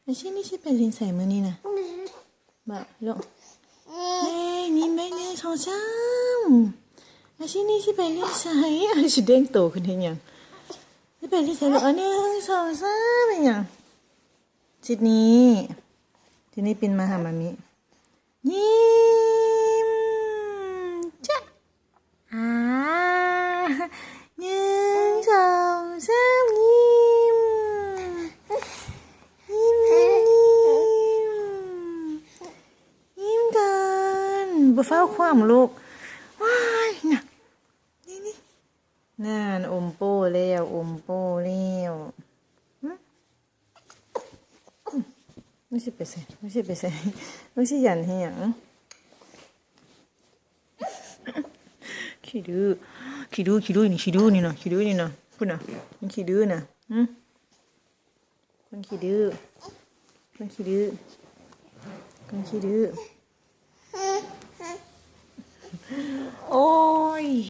ອາຊີນີ້ຊິໄປຫຼິ້ນໃສມື້ນີ້ນະ? ບອກລູກ. ເອີ ຍິ້ມໄວ້ ໜຶ່ງ ສອງ ສາມ. ອາຊີນີ້ຊິໄປຫຼິ້ນໃສ? ອາຊີແດງໂຕຂຶ້ນເຮັດຫຍັງ? ຊິໄປຫຼິ້ນໃສລູກ? ເອົາ ໜຶ່ງ ສອງ ສາມ. ເຮັດຫຍັງ? ຊິດນີ ຊິດນີປິ່ນມາຫາມາມີ. ຍິ້ມ ຈະ ອາ ໜຶ່ງ ສອງ ສາມ ຍິ້ມ ຍິ້ມ ຍິ້ມ ຍິ້ມກ່ອນ ບໍ່ຟ້າວຂວ້ຳລູກ. ວ້າຍ ນະ ນີ້ໆ ນັ້ນ ອົມໂປ້ແລ້ວ ອົມໂປ້ແລ້ວ. ຫຶ? ມຶງຊິໄປໃສ? ມຶງຊິໄປໃສ? ມຶງຊິຢັນເຮັດຫຍັງ? ຂີ້ດື້ ຂີ້ດື້ ຂີ້ດື້ນີ້ ຂີ້ດື້ນີ້ນະ ຂີ້ດື້ນີ້ນະ ພຸ້ນນະ ມັນຂີ້ດື້ນະ. ຫຶ? ຄົນຂີ້ດື້ ຄົນຂີ້ດື້ ຄົນຂີ້ດື້. ໂອ້